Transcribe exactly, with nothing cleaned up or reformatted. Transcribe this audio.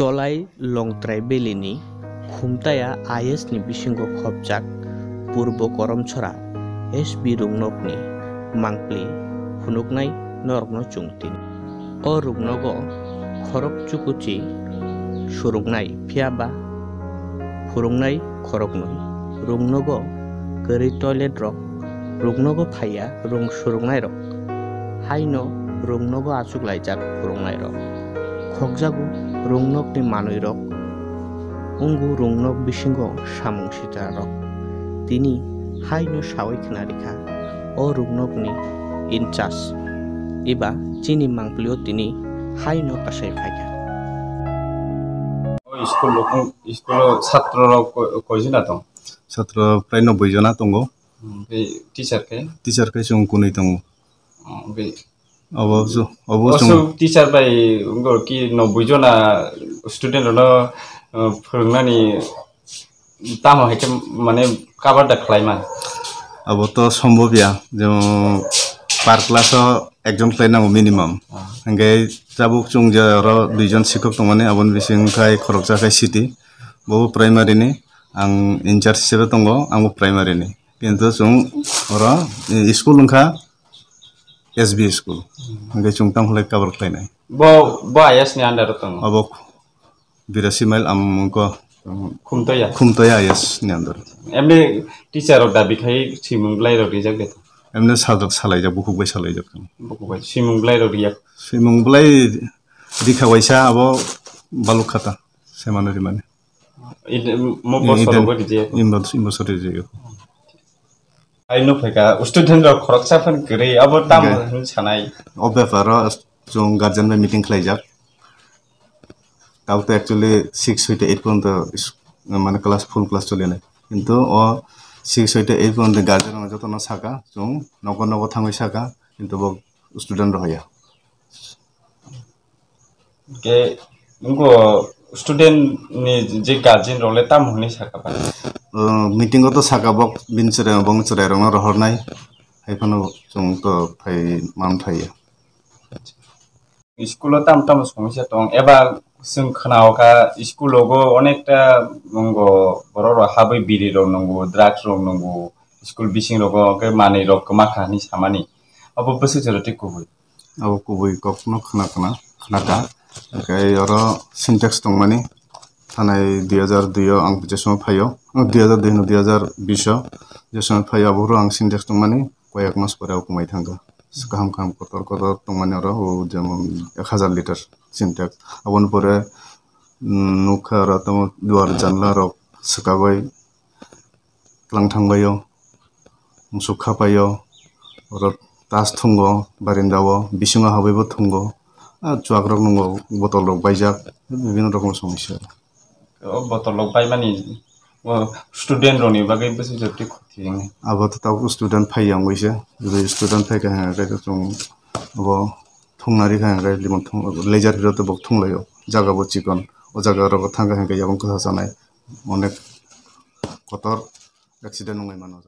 Tolai Longtrai Valley ni Khumtaya I S ni bisingo khopjak Purbo Koromchora S B Rungnokni mangpli phunuknai norokno chwng tini. O rungnogo khorok chukuchi surungnai phiya ba phurungnai khoroknwi. Rungnogo kwrwi toilet rok, rungnogo phaiya rung surungnai rok, haino rungnogo achuklaijak phurungnai rok. Khokjago rungnokni manwi rok, wngwi rungnok bisingo samung sitra rok. Tini haino sawi khna rikha. O ruknokni in charge eba chini mangpilio tini haino kasai phaikha. O school rok, school o satro rok ko-, koijona tong? Satro prai noboi jona tongo. Hmm, tei teacher khe? Teacher khe chwng kunui tongo. Oh, tei Obo chu, obo chwng oso teacher bai wngkha ki noboi jona student rokno, uh, phwrwngnani tamo hai khe mane cover da khlaima? Abo to sombhob ya, jemon per class o ekjon khlai nango minimum. Ah. Hingke tabuk chwng je oro duijon sikhok tongmani, aboni bising khai khoroksa khai city, bo primary ni, ang in charge hisebe tongo, ang bo primary ni. Kintu chwng oro, eh, school wngkha S B school. Hingke chwng tamo khlai cover khlainai. Bo, bo I S ni under o tongo? Abo Birasi mile amung ko Khumtoya? Khumtoya I S ni under. Emni teacher rok dabi khai simung belai rok rijak de? Emni sajak salaijak, bukhuk bai salaijak. Bukhuk bai. Simung belai rok riyak? Simung belai rikha waisa abo baluk khata, semano rimani. Id-, mo Id-, bosoro bo rijak? Imbo, imbo sori rijak. Ai nukphaikha, student rok khoroksa phan kwrwi, abo tamo Hwnkhe hwn sanai? O beparo chwng guardian bai meeting khlaijak. Tabuk to actually six hoite eight porjonto is-, mane class, full class choli nai. Kintu o six hoite eight porjonto guardian rok jotono saka, chwng nogo nogo thangwi saka, kintu bo student rok hoya. Hwnkhe, wngkho student ni je guardian rok le tamo hwnwi saka ba? Uh, meeting o to saka bo bini chwrai, bongni chwrai rokno rohornai, hai phano chwng to phai man thaiya. School o tamo tamo somosya tong, eba chwng khna o kha school o go onekta wngkho borok rok habwi biri rok nungo, drugs rok nungo, school bising rogo hwnkhe manwi rok kwma kha hwnwi samani, abo bwswk jora tei kubui? Abo kubui kokno khna, khna, khna kha. Hwnkhe oro Sintex tongmani, thanai dui hajar dui o ang je somoy phaio, o dui hajar dui hwno, dui hajar bish o je somoy phaio, abo phuru ang Sintex tongmani koyek mas pore o kwmai thangkha. Kaham kaham kotor kotor tongmani oro, o jemon ek hajar liter Sintex. Aboni pore, mm, nukha oro tamo duar janla rok swkagwi tlang thangbaio, musuk khapaio, oro tas thungo, barindao, bisingo habwibo thungo, ah, chuak rok nungo, botol rok baijak, bibhinno rokom somosya. O botol rok baimani, o student rokni bagwi bwswk jora tei khoti wngwi? Abo to tabuk student phaiya wngwi se, jodi student phaikha hwnkhai to chwng abo thungna rikha hwnkhai limon thung, lejar hero to bo thunglaio, jaga bo chikon, o jaga rogo thangkha hwnkhe yabang kwsa chanai, onek kotor accident wngwi mano.